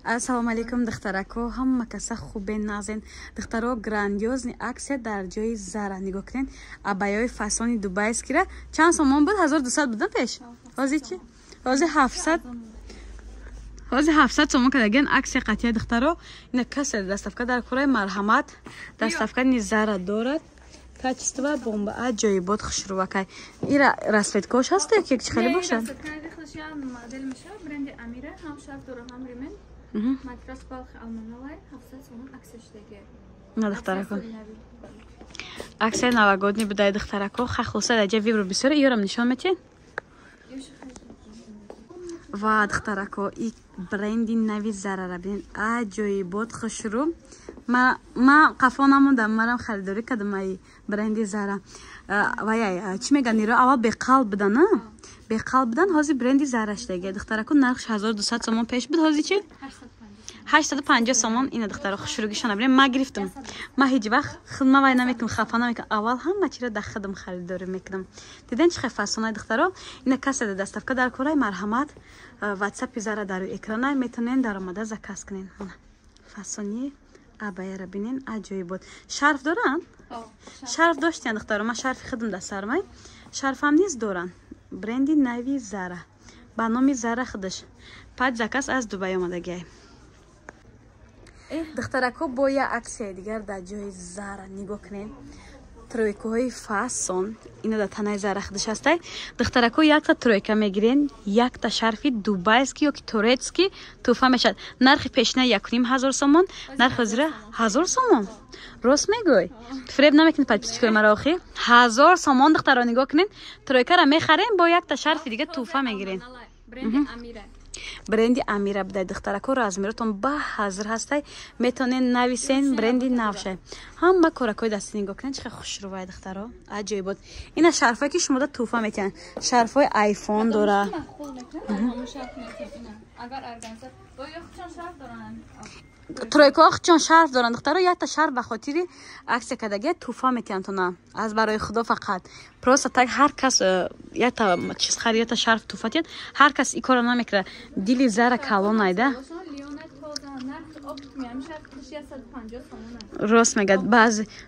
Ассалому алайкум, духтарако, ҳама каса хубен, нағзен. Духтаро, грандиозный акция дар ҷои Зара. Нигоҳ кунед, абайои фасони дубайскира чанд сомон буд? 1200 буд пеш, ҳозир чи? Ҳозир 700, ҳозир 700 сомон кардаген акция қатъия. Духтаро, ина касе доставка дар кораи, марҳамат. Доставка ни Зара дорад, качество бомба, аҷоибот, хушрувакай. Ира расцветкош ҳаста ё ки чӣ хеле бошад? Модель меша, бренди Амира, ҳам шарф дора, ҳам ремень. Матрас Балхи Алманалай, 700 сомон акция шудаги. На, духтарако, акция новогодний будай, духтарако. Ха, хулоса, даҷа выбор бисёр, ёрам нишон метиҳед. Ва, духтарако, и бренди нави Зарара бинед, аҷоибот, хушрӯ. Ма қафо намондам, марам харидорӣ кардам ай бренди Зара. Ваяй, чӣ меган, иро аввал беқалб будан, беқалб будан, ҳозир бренди Зара шудаги. Духтарако, нархш 1200 сомон пеш буд, ҳозир чи? 850 сомон. Ина, духтаро, хушрӯгишона бинед. Ма гирифтам. Ма ҳеҷ вақт хидма вай намекунам, хафа намекунам, аввал ҳама чиро дар хидм харидорӣ мекунам. Диден, чӣ хел фасонай, духтаро? Ина касе доставка дар кораи, марҳамат. Ватсапи Зара дар рӯи экранай, метавонен даромада заказ кунен. Фасони абаяра бинен, аҷоибот. Шарф доранд, шарф доштиян, духтаро. Ман шарфи хидм дар сармай, шарфам низ доранд. Бренди нави Зара, ба номи Зара худаш, пад заказ аз Дубай омадагиай. Духтарако, бо як акцияи дигар дар ҷои Зара. Нигоҳ кунед, тройкаҳои фасон, ина дар танаи Зара худаш ҳастай. Духтарако, якта тройка мегирен, якта шарфи дубайский ёки турецкий тӯҳфа мешавад. Нархи пешина 1500 сомон, нархи ҳозира 1000 сомон. Рост мегӯй, фиреб намекунед подписчикои маро? Охи, 1000 сомон, духтаро, нигоҳ кунед, тройкара мехарем, бо якта шарфи дига тӯҳфа мегирем. Бренди Амира будай, духтарако. Размеротон ба ҳазр ҳастай, метавонед нависен. Бренди навшай, ҳама коракҳои дасти нигоҳ кунед, чӣ хел хушрувай, духтаро, аҷоибот. Ина шарфое ки шумода тӯҳфа метиҳанд, шарфҳои айфон дора. Агар органза ё худшон шарф доранд. Тройкаҳо худшон шарф доранд, духтаро. Якта шарф ба хотири акция кардагия тӯҳфа метиҳанд тона, аз барои Худо, фақат просто так. Ҳар кас якта чиз хари, якта шарф тӯҳфа тиҳад, ҳар кас и корро намекунад. Дили Зара калонайда. Лиона тоза, нархи опт меам, шарф 150 сомон. Рост мегӯяд,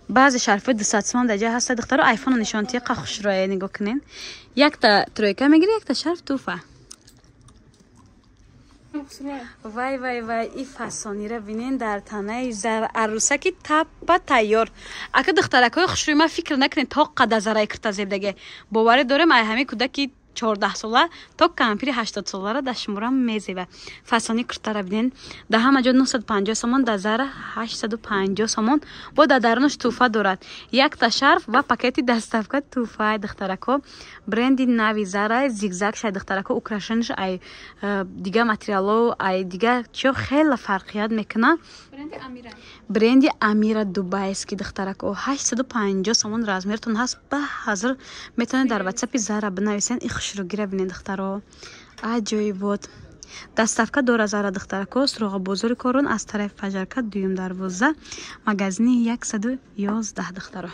баъзе шарфҳои 200 сомон дар ҷай ҳаста. Духтаро, айфоно нишон тия, қа хушрӯя, нигоҳ кунед. Якта тройка мегири, якта шарф тӯҳфа. Вай, вай, вай, и фасонира бинен дар танаи арӯсаки таппа тайёр. Ака, духтаракҳои хушрӯи ман, фикр накунед, то қада зараи кирта зебдаге. Боварӣ дорем, ай ҳамин кӯдаки 14сола то кампири 80солара дар шуморам мезеба. Фасони куртара бинен, дар ҳама ҷо 950 сомон, дар Зара 850 сомон. Бо дар дарунаш тӯҳфа дорад, якта шарф ва пакети доставка тӯҳфаи. Духтарако, бренди нави Зара, зигзаг шай, духтарако, украшениш ай дига материало, ай дига чиё хеле фарқият мекунад. Бренди Амира. Бренди Амира дубайский, духтарако, 850 сомон. Размертон ҳаст, ба ҳазр, метавонед дар ватсапи Зара бинависен. И хушрӯгира бинед, духтаро, аҷоибот. Доставка дора Зара, духтарако. Суроға бозори Корон, аз тарафи пожарка, дуюм дарвоза, магазини 111, духтаро.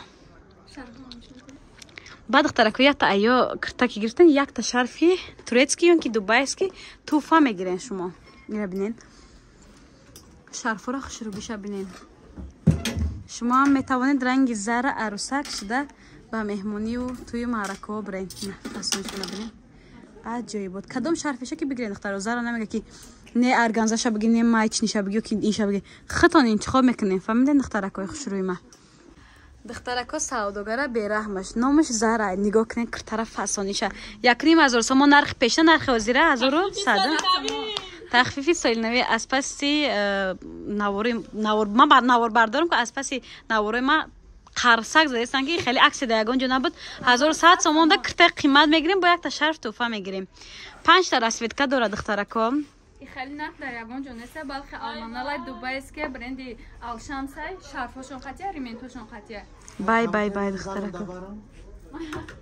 Баъд, духтарако, якта айё киртаки гирифтен, якта шарфи турецкий ё ки дубайский тӯҳфа мегирен шумо. Ира бинед, шарфҳоро, хушрӯгиша бинед. Шумо ҳам метавонед ранги Зара арӯсак шуда ба меҳмонию тӯю маъракаҳо бирен. Фасоншона бинед, аҷоибот. Кадом шарфиша ки бигирен, духтаро, Зара намега ки не органзаша биги, не маечныйша биги, ё ки инша биги, худтон интихоб мекунем. Фаҳмиден, духтаракҳои хушрӯи ма? Духтарако, савдогара бераҳмаш, номаш Зара. Нигоҳ кунед, киртара фасониша, 1500 сомон нархи пешна, нархи ҳозира 1100. Тахфифи соли нави аз паси навори ман навор бардорам, ки аз паси наворои ма қарсак задестан, ки хеле акция дар ягон ҷо набуд. 1100 сомон да киртаи қимат мегирем, бо якта шарф тӯҳфа мегирем. Панҷта расцветка дорад, духтарако. Хеле нарх дар ягон ҷо неста. Балхи Алманалай, дубайске, бренди Алшамсай, шарфҳошон қатия, рементҳошон қатия. Бай, бай, бай, духтарако.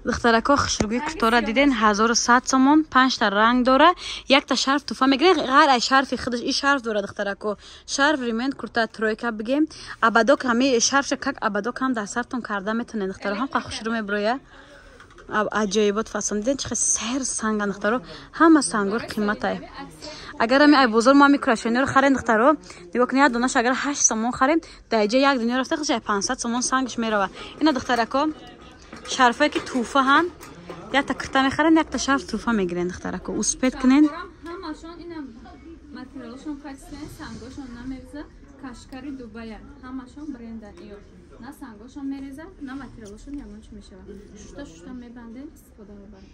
Духтарако, хушрӯгии куртора диден, 1100 сомон, панҷта ранг дора, якта шарф туфа мегирен. Ғайр ай шарфи худаш и шарф дора, духтарако, шарф, ремент, курта, тройка бигем, ободок, ҳами шарфша как ободок ҳам дар сартон карда метонед, духтаро, ҳам қа хушрӯ меброя. Аҷоибот фасон диден, чӣ сер санга, духтаро, ҳама сангор қиматай. Агар ами ай бозор мо ами украшения ро харем, духтаро, нигоҳ кунед, як донаш агар 8 сомон харем, дар иҷа як дунё рафта хушай 500 сомон сангш мерава. Ина, духтарако, шарфое ки тӯҳфа ҳам, якта кирта мехарен, якта шарф тӯҳфа мегирен. Духтарако, успеть кунен. Ҳамашон ина материалашон качественный, сангошон намереза, кашкари Дубая, ҳамашон брендан. Иё на сангошон мереза, на материалашон ягон чи мешавад. Шушта шушта мебанден, истифода мебарем.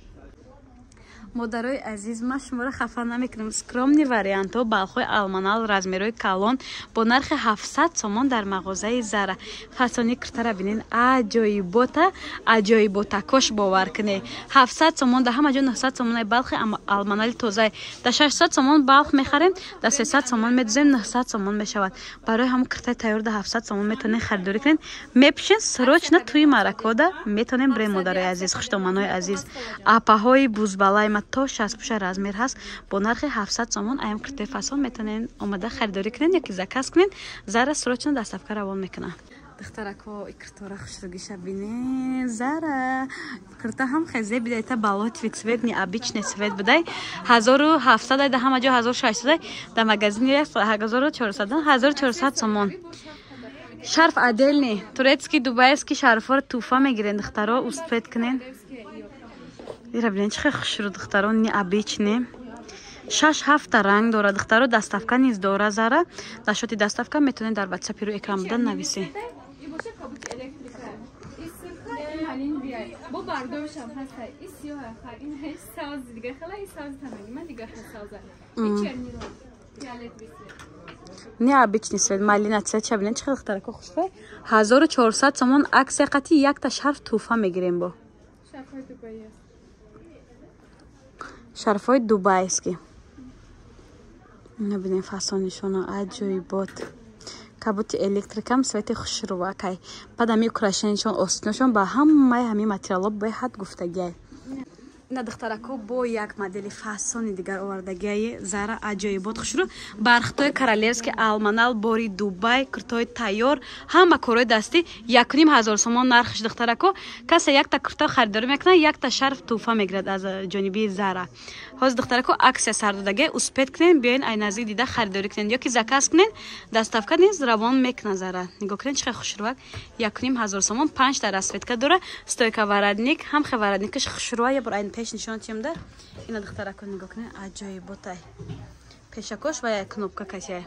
Модарои азиз, ман шуморо хафа намекунам. Скромный вариантҳо, балхҳои алманал, размерҳои калон бо нархи 700 сомон дар мағозаи Зара. Фасони киртара бинен, аҷоибота, аҷоиботакош, бовар кунед. 700 сомон, дар ҳама ҷо 900 сомонаи балхи алманали тозае. Дар 600 сомон балх мехарем, дар 300 сомон медузем, 900 сомон мешавад. Барои ҳамон киртаи тайёр дар 700 сомон метавонед харидорӣ кунед, мепӯшен, срочно тӯи маъракода метавонем бирем. Модарои азиз, хуштоманои азиз, апаҳои бузбалаи ма, то 60 пуша размер ҳаст, бо нархи 700 сомон аям киртаи фасон метавонед омада харидорӣ кунед ёки заказ кунед. Зара срочно доставка равон мекунад. Духтарако, киртора хушругиша бинед. Зара кирта ҳам хезе бидай, та болотовый цвет, необычный цвет будай. 1700, да ҳама ҷо 1600, дар магазини 1400, 1400 сомон. Шарф отдельный, турецкий, дубайский шарфҳоро тӯҳфа мегирен. Духтаро, успеть кунед. Ира бинед, чӣ хел хушрӯ, духтаро, необычный. Шаш ҳафта ранг дорад, духтаро. Доставка низ дора Зара. Дар шоти доставка метавонед дар ватсапи рӯи экран буда нависед. Бо бардовшам ҳаста, и сиёҳ, ин ҳеҷ савзи дига хела, и савзи тамаги ман дига хел савза, и чернила, фиолетовый цвет. Необычный цвет, малина цвет ча бинед, чӣ хел, духтарако, хушрӯ. 1400 сомон, акция қати якта шарф тӯҳфа мегирем бо. Шарфҳои Дубаи аст. Шарфҳои дубайский. Бинем фасонишона, аҷоибот. Кабути электрикам цвети хушрӯвакай. Баъд ҳами украшения шон, остиношон ба ҳамаи ҳамин материалҳо беҳад гуфтагиай. Ина, духтарако, бо як модели фасони дигар овардагиаи Зара, аҷоибот, хушрӯ. Бархтои королевский, алманал, бори Дубай, куртои тайёр, ҳама корҳои дастӣ, 1500 сомон нархш. Духтарако, касе якта курта харидорӣ мекунад, якта шарф тӯҳфа мегирад аз ҷониби Зара. Ҳозир, духтарако, акция сардодагия, успеть кунед, биёен, ай наздик дида харидорӣ кунед ёки заказ кунед, доставка низ равон мекунад Зара. Нигоҳ кунед, чӣ хел хушрӯвак. 1500 сомон, панҷта расцветка дора, стойка, воротник, ҳам хел воротникаш хушрӯва. Ябор айн пеш нишон чемда. Ина, духтарако, нигоҳ кунед, аҷоиботай. Пешакош ва як кнопка касяй.